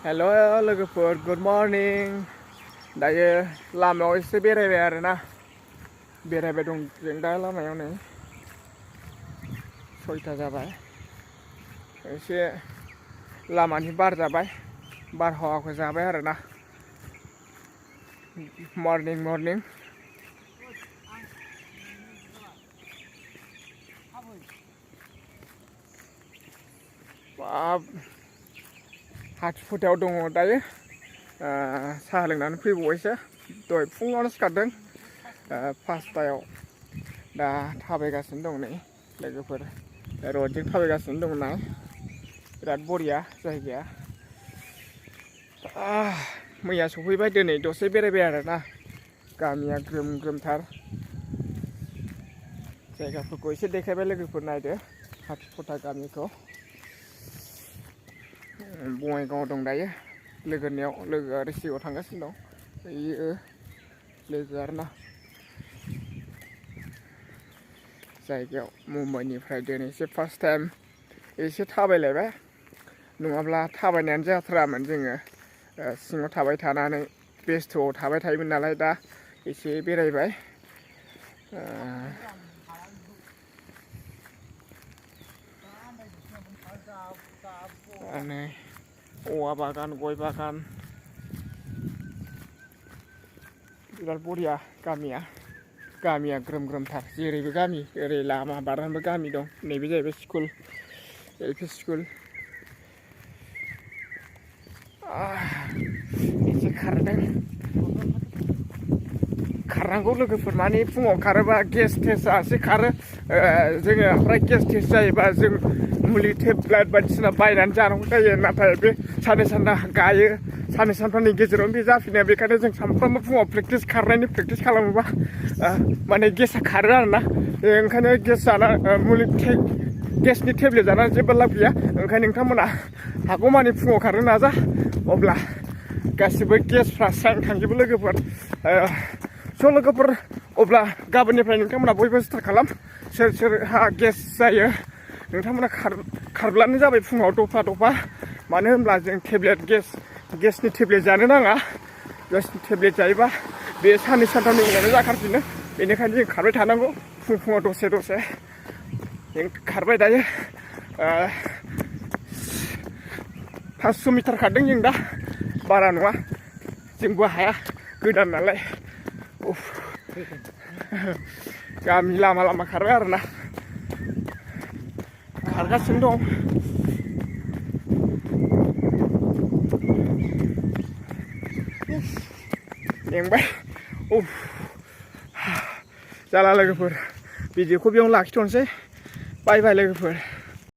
हेल' लोगोफोर good morning दायो लामायाव एसे बेरायबाय आरोना बेरायबाय दं जों दा लामायाव नै 6टा जाबाय एसे लामानि बार जाबाय बारहावाखौ जाबाय आरोना मर्निं हाथिफुथायाव दङ दायो साहा लोंनानै फैबावबायसो दहाय फुङावनो सिखारदों 5टायाव दा थाबायगासिनो दं नै लोगोफोर रडजों थाबायगासिनो दं ना बिराद बरिया जायगाया मैया सफैबाय दिनै दसे बेरायबाय आरोना गामिया ग्रोम ग्रोमथार जायगाफोरखौ एसे देखायबाय लोगोफोर नायदो हाथिफुथा गामिखौ बङाइगावआव दं दायो लोगोआ रिसिभआव थांगासिनो दं बेयो लोगो आरोना जायगायाव मुम्बाइनिफ्राय दिनैसो फार्स्ट टाइम एसे थाबायलायबाय नङाब्ला थाबायनायानो जाथारामोन जोङो सिङाव थाबाय थानानै बेस्थ'आव थाबाय थायोमोन नालाय दा एसे बेरायबाय नै औवा बागान गय बागान बिराद बरिया गामिया ग्रोम ग्रोमथार जेरैबो गामि ओरै लामा बारनानैबो गामि दं नैबे जाहैबाय स्कुल एलपि स्कुल एसे खारनांगौ लोगोफोर माने फुङाव खारोबा गेस टेस्टआ एसे खारो जोङो ओमफ्राय गेस टेस्ट जायोबा जों मुलि टेब्लेट बायदिसिना बायनानै जानांगौ जायो नाथाय बे साननै सानथाम गायो साननै सानथामनि गेजेरावनो बे जाफिनो बेखायनो जों सानफ्रामबो फुङाव खारनायनि प्रेक्टिस खालामोबा माने गेसआ खारो आरोना ओंखायनो गेस जाना गेसनि टेब्लेट जानानै जेबो लाब गैया ओंखायनो नोंथांमोना हागौमानि फुङाव खारनो नाजा अब्ला गासिबो गेसफ्रा स्रां थांजोबो लोगोफोर स' लोगोफोर अब्ला गाबोननिफ्राय नोंथांमोना बयबो स्टार्ट खालाम सोरहा गेस जायो नोंथांमोना खारब्लानो जाबाय फुङाव दफा मानो होनब्ला जों गेसनि टेब्लेट जानो नाङा गेसनि टेब्लेट जायोबा बे साननै सानथामनि उनावनो जाखारफिनो बेनिखायनो जों खारबाय थानांगौ फुङाव दसे जों खारबाय दायो 500 मिटार खारदों जों दा बारा नङा जोंबो हाया गोदान नालाय गामि लामा खारबाय आरोना खारगासिनो दं मेंबाय जाला लोगोफोर भिडिअखौ बेयावनो लाखिथ'नोसै बाय लोगोफोर